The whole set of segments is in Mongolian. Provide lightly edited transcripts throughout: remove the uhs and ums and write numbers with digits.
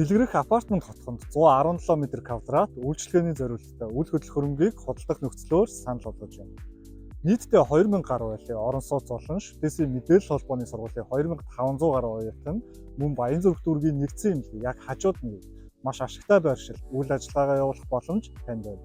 Дэлгэрэх апартмент хотхонд 117 м квадрат үйлчилгээний зориулттай үйл хөдлөх хөрөнгийг худалдах нөхцлөөр санал болгож байна. Нийтдээ 2000 гаруй айлын орон сууц болон Шүтээсийн мэдээлэл холбооны сургуулийн 2500 гаруй оюутан мөн Баянзүрх дүүргийн нэгдсэн эмнэлэг яг хажууд нь маш ашигтай байршилд үйл ажиллагаагаа явуулах боломж танд байна.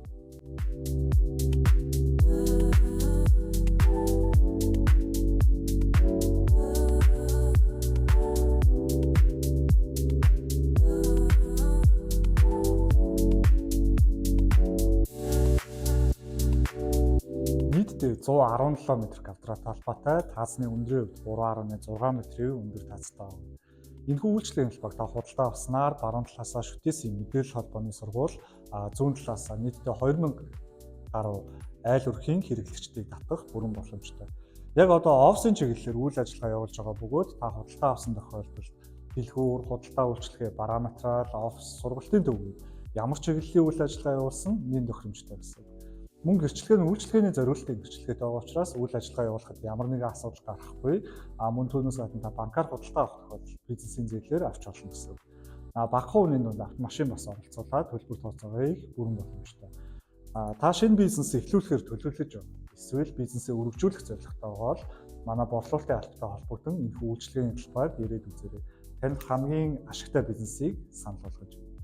Нийтдээ 117 м квадрат талбайтай таазны өндрийн хувьд 3.6 м-ийн өндөр таазтай байна. Энэхүү үйлчилгээний талбайг та худалдаа авснаар баруун талаасаа Шүтээсийн мэдээлэл холбооны сургууль, зүүн талаасаа нийтдээ 2000 гаруй айл өрхийн хэрэглэгчдийг татах бүрэн боломжтой. Яг одоо офисын чиглэлээр үйл ажиллагаа явуулж байгаа бөгөөд та худалдаа авсан тохиолдолд дэлгүүр, худалдаа үйлчилгээ, бараа материал, офис, сургалтын төвүүд ямар чиглэлийн үйл ажиллагаа явуулсан нэн тохиромжтой гэсэн. Мөн гэрчлэгээ нь үйлчилгээний зориултын гэрчлэгээтэй байгаа учраас үйл ажиллагаа явуулахад ямар нэгэн асуудал гарахгүй. Мөн түүнээс гадна та банкар худалдаа авах тохиолдолд бизнесийн зээлээр авч болно гэсэн. Багахан үнийн дунд автомашин бас оролцуулаад төлбөр тооцоогоо их бүрэн боломжтой. Та шинэ бизнес эхлүүлэхээр төлөвлөж байна. Эсвэл бизнесээ өргөжүүлэх зорилготой бол манай борлуулалтын албатай холбогдсон энэхүү үйлчилгээний талбайд ирээд үзээрэй. Танд хамгийн ашигтай бизнесийг санал болгож байна.